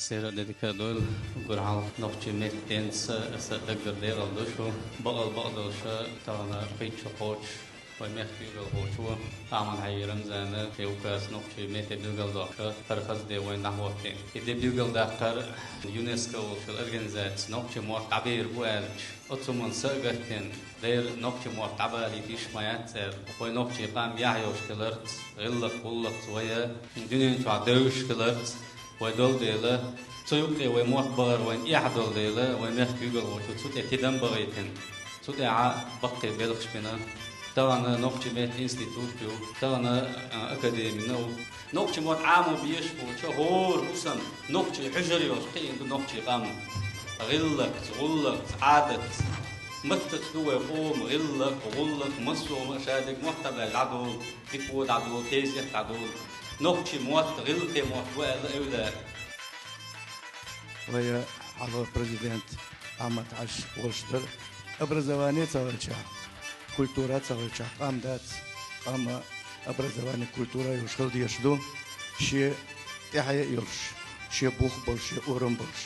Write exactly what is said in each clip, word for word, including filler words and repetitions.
Сера дедика дойл гурхьал нохчий меттенца аса даггар дегӀал ду шу. Бакъал бакъдолуша тахана кхечу кхочуш вай мехкигалхочо Ахьмад-Хьаьжин Рамзана шен указ нохчий метте билгалдоккхуша хӀара хаза де вайн дӀахӀотте. И де билгалдаккхар ЮНЕСКО волчу организаци нохчий мотт дӀабер бу аьлча, оцу ман са а гаттина, дера нохчий мотт дӀабалийта йиш ма яц цара. Вай нохчий къам яхь йолуш хиларца, гӀиллакх-гӀуллакхца вай дуьнен чохь девзаш хиларца, вай долу дела, цу юккъе вай мотт бахар вайна эхь долу дела, вай мехкигалхочо цу тӀе тидам бахийтина. Цу тӀехь баккхий белхаш бина. Тахана нохчий меттан институт ю, тахана, а, академи наук. Нохчий мотт Ӏамо безаш волчу хӀора хӀусамна нохчий хьуьжар йолуш кхиъна ду нохчий къам. ГӀиллакхца, гӀуллакхца, Ӏадатца. Маттаца ду вай къоман гӀиллакх, гӀуллакх, массо а ма шадерг мотт дӀабаьлла дӀадолу, дика вон дӀадолу, тезет дӀадолу. Нохчий мотт гӀиллакхе мотт ву аьлла эвлара. Вай хьалха президент Ахьмад-Хьаьжа волуш дара. Образование ца хилча, культура ца хилча, къам дац, къам образование, культура йолуш хила дезаш ду, шен тӀаьхье а йолуш, шен бух а болуш, шен урам а болуш.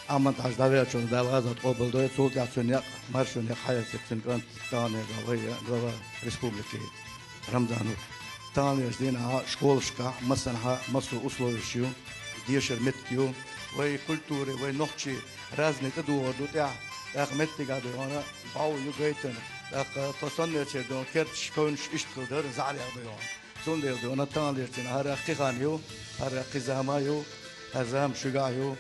Ахьмад-Хьаьжа дӀаваьллачунна Дала гӀазот къобалдойла, цул тӀаьхьа цуьнан некъ, маршо некъ хьаэцира цуьнан кӀант, таханлера вай глава республики Рамзан ву. Таханлерчу дийнахь школашкахь массанхьа массо а условиеш ю, дешара меттиг ю. Вай культура, вай нохчий разный тӀедогӀур ду тӀехь, тӀаккха меттигахь дуьйхьуна бӀов ю гайтина, тӀаккха тхо соннерчера дуьйхьуна керташ, кевнаш иштта хила дара, заьӀарех дуьйхьуна. Цундела дуьйхьуна таханлерчу дийнахь хӀара кхин хан ю, хӀара кхин зама ю, хӀара зама шуьгахь ю.